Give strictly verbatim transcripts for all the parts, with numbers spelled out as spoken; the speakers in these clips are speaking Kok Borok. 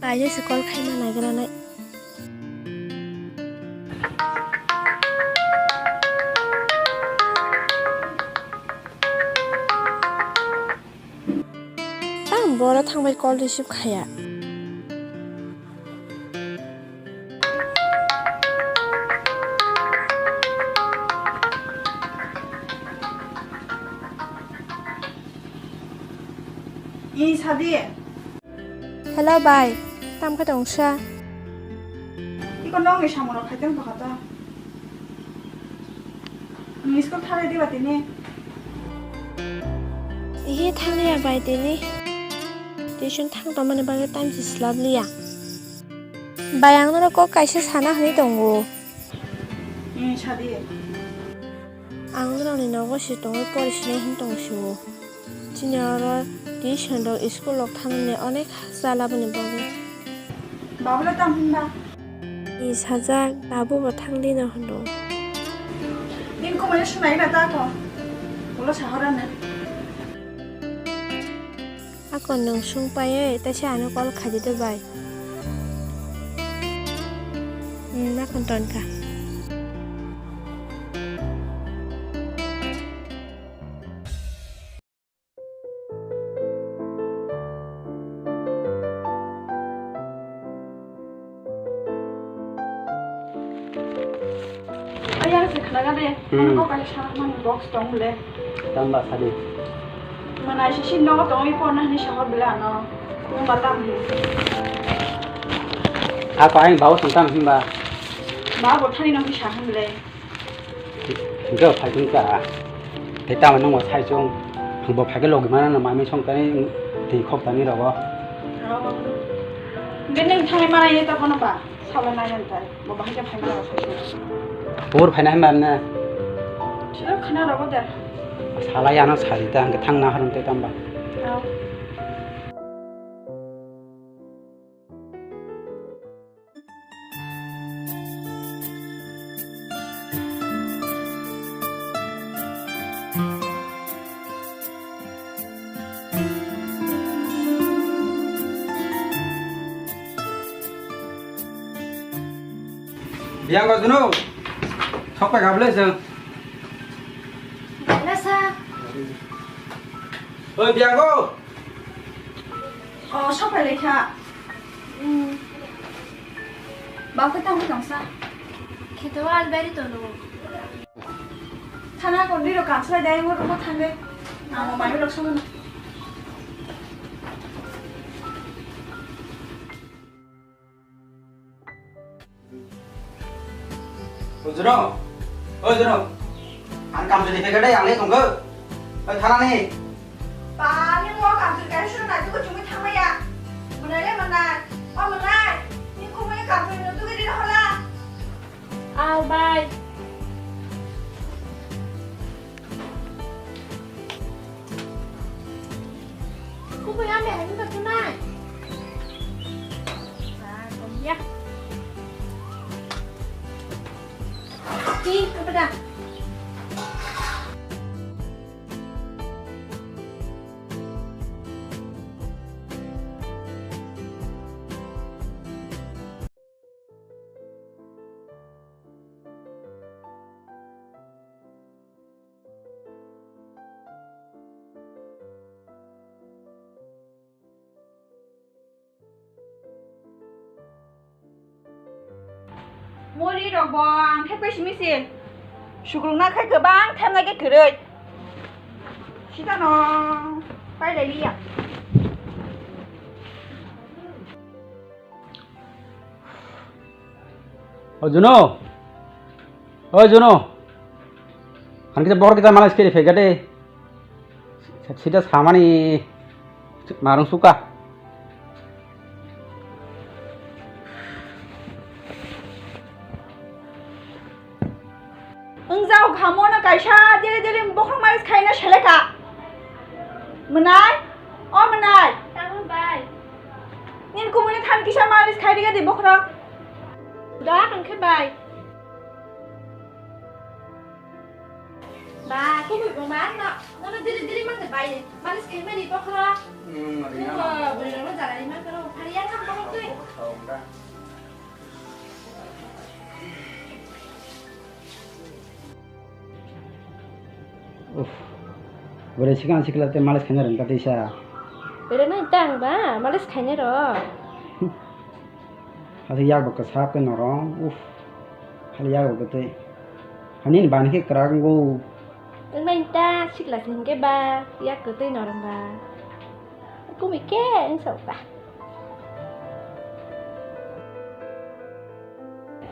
Kaisa se call khaima naigra nai. Tang boro thangbai call receive khaya. Ni sadi. Hello bai, tam khe tongsa? Iko nokni samung rok khaiteng tongkha ta. Ni school thanglai diba tini? Ihi thangliya bai tini. Tuition thang tongmani bagwi time se swlap liya. Bai ang norok kok kaisa sana hwnwi tongo. Ni sadi. Ang norokni nogo se tongwi pori sinai hwn tong sio. Chini oro tuition rok school rok thangnani onek hasta labani bagwi. Babulo tamo hwnba? Ni sajak babu bo thangdi no hwno. Nini kumui no sunai na ta ko. Ulo sahorani. Ako nwng sung pai, taisa ano call khaidi de bai. Hmm, ako ton kha. Ayang se khnaga de, hmm. Ano kok kaisa mani box tong le. Tamba sadi. Mana sisi nogo tongwi porna hini sahor bela ano. Nungba tam hi. Ako ayang bawo song tam himba. Ba bo thani no hi saham le. Hingke phai tong ka. Tei tamo nung bo sai chong. Ang bo phai ke logi mana no mami song tani tei khok tani rogo. Hingke nung thani mana ye ta bono ba. Sala nai nang tai. Bo bahai ke phai mana sai chong. Bor phai nai mana. Sila khana rogo da. Sala ya no sari ta hingke thang na harum tei tamba. Aw. Biang ko juno. Thok pa gable se. Gable sa. Oi biang ko. O, sopai lekha. Hmm. Bapui tamo tongsa? Kheto albari tono. Thana ko diro kansa dai mo rumo thangde. Amo mai rok sono. O Juno, o Juno, ang kam jodi phaikha dai, ang le tongkha. Oi, thanani. Ba, ni mo kam jodi kai sura na, dugo chumui thangmaya. Mwnai le mwnai, o mwnai, ni kumui kam jodi no dugo ri hola. Aw, bai. Kubui ame hai wngkha tunai. Ah, kom ya. Ti, apa dah? Muri rok bo ang thepkhe simi se. Sukrung na khai kwbang thepna khe kwrwi. Sita no pai lai liya. O Juno, o Juno, ang kita bor kita malas kiri pegade, sida samani marung suka. Wng jao kha mono kaisa diri diri bokhorok malis khaina seleka. Mwnai? O mwnai? Tamo bai. Nini kumui ni than kisa malis khai riga di bokhorok. Da hwnkhe bai. Ba, kubui bo ma no. Nono diri diri mangde bai. Malis khai mani bokhorok. Hmm, adi na. Nungo bwrwi rokno jalai mankha ro. Phari yang ham bokhorok twi. Bwrwi sikang sikla tei malis khaina rwngkha teisa. Bwrwi nai tang ba malis khaina rw. Hati yak bo kwchap khe norong. Uff. Hali yak bo kwtwi. Hani ni bani khe kwrak wngo. Wngnai ta sikla se hinkhe ba yak kwtwi norong ba. Kumi khe wngsa ba.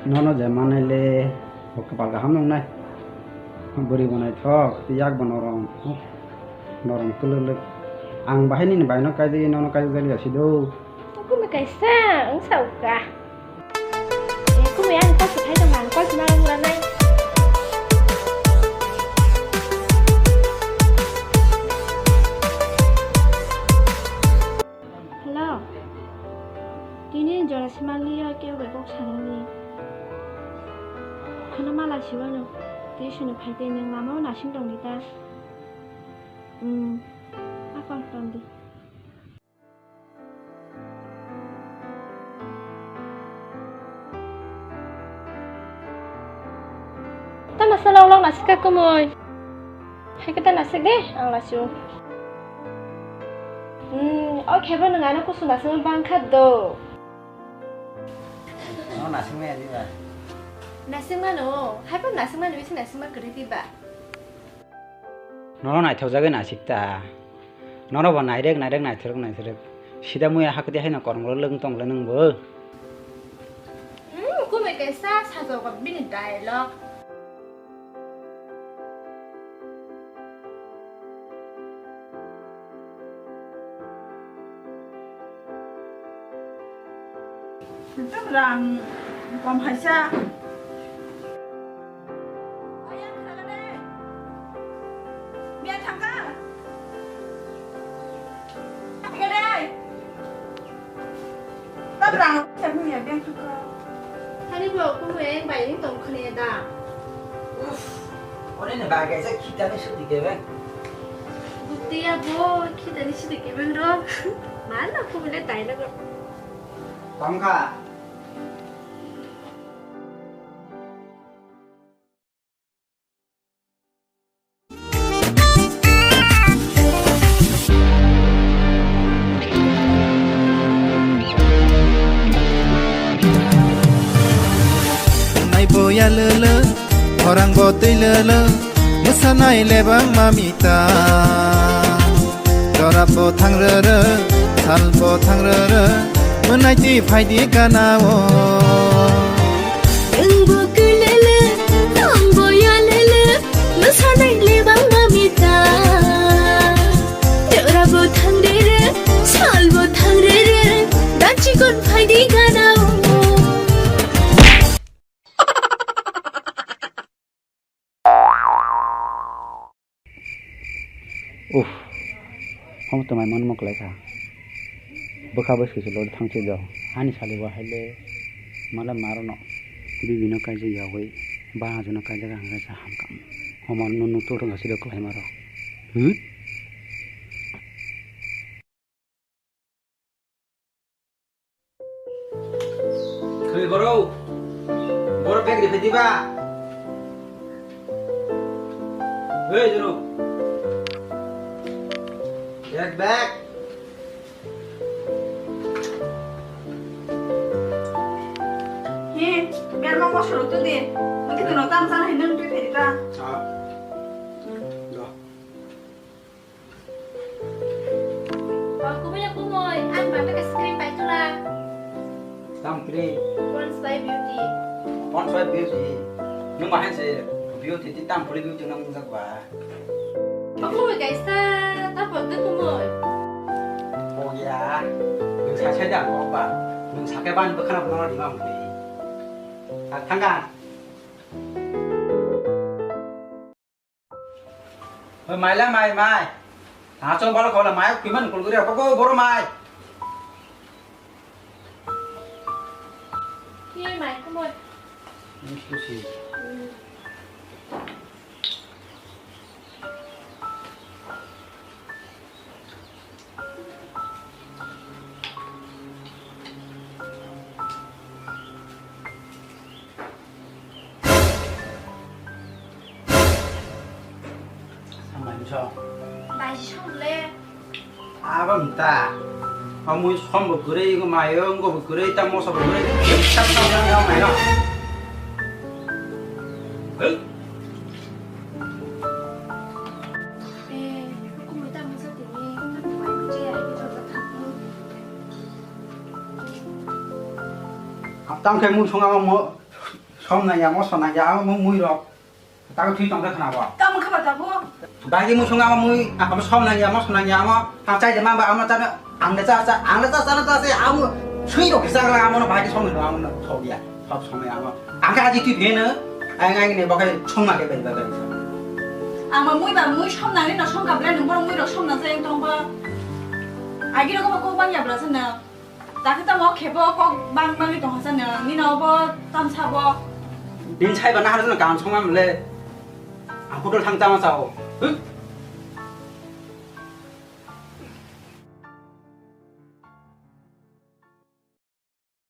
Nono je manai le bo kwpal kaham wngnai. Bwrwi bo naithok, yak bo norong. Norong kwlwlwk. Ang bahai nini baino kaijagwi nono kaijak jali ya sido. Kumi kaisa wngsa uka. Eh, kumi ang kok se khai tong ang kok se ma wng lanai. Hello. Tini jora simanliya kebo bai kok sanani. Khana mala siwano. Tei sini phaitwi nwng lama o nasing tongdi ta. Hmm. Akon tondi. Tama salo ulo nasika kumui. Hai kata nasik de, ang lasu. Hmm, o kheba nung ano kusu nasima bangkha do. No nasima ya diba? Nasima no, hai pa nasima no bisi nasima kiri diba? Nono naithokjagwi naisik ta. Nono bo nairek nairek naithorok naithorok. Sida muya hakti haino kormo lwng tong le nwng bo. Hmm, kumui kaisa sajok bini dialogue. Ekdom rang kom haisa. Ayang khna de. Biya thangka. Thangka de. Tab rang sa buya biya thangka. Hani bo kumui bai ni tong khne da. Uff. Ore ne ba ga sa khita ni sudi ke ben. Butiya bo khita ni sudi ke ben ro. Mana kumui le tai na ko. Tongkha. Nai boya lele, orang bo tui lele, musanai lebang mamita. Jora bo thang rere, sal bo thang rere, mwnai twi phai di gana o. Nwng bo kwlele, tong bo yalele, mwsanai le bangma mita. Jora bo thang rere, sal bo thang rere, dan chikon phai di gana o. Uff, omo twmai manmo kwlai kha. Bwkha bwskhi se lodi thang se do. Ani sali bo hai le mala maro no. Bibi no kaijak yawi, ba hajo no kaijak ang kaisa hamkam. Omo no nukto rwngkha se do kwlai maro. Hmm? Khwi boro. Boro bag rifai diba. Hei, jero. Bag, bag. He, biar mau kosong tu deh. Mungkin tu nonton sana hendak tu cerita. Ah. Dah. Oh, kumui ya kumui, ang bata ka cream pai tula. Tam cream. Pond's by Beauty. Pond's by Beauty. Nung mahan se beauty ti tam cream beauty nang jak ba. Oh, kumui kaisa, ta pon ke kumui. Oh ya, nung sa sa jang ko ba, nung sa ke ban bekhana bekhana di mam ke. Tak thangkan. Oi, mai la, mai, mai. Tang chong balo khola mai, kuiman kulguri apa ko boro mai. Ki mai kumoi. Ini sushi. Baji song le. Abo mta. Amui som bo kwrwi, mayo, wngbo kwrwi, ta moso bo kwrwi. Ta ta ta ta mayo. Hei. Eh, aku minta masa tini, kan buai meja ya, ini coba tahu. Tang khe mui song amo mo, som nang ya, moso nang ya, amo mui rok. Tago thwi tong khe khna bo. Tamo khe ba tago? Bagi mui song amo mui, amo som nang ya, moso nang ya, amo. Ang chai de ma ba, amo chana, ang le cha cha, ang le cha cha na cha se, amo sui rok kisa la, amo no bagi som no, amo no thok ya. Sob somoi amo. Ang khe aji twi pheno, ang ang ni bo khe song ma khe bai bai bai. Ang ba mui ba mui som nang ni no song ka bla, nung bo mui rok som nang se tong ba. Agi rok ba ko bang ya bla se na. Takhe tamo khebo kok bang bangwi tongha sa nang, nini obo tamsa bo. Bini saiba nahar jano kaham songma mole. Ang putol thang tama sao. Huh?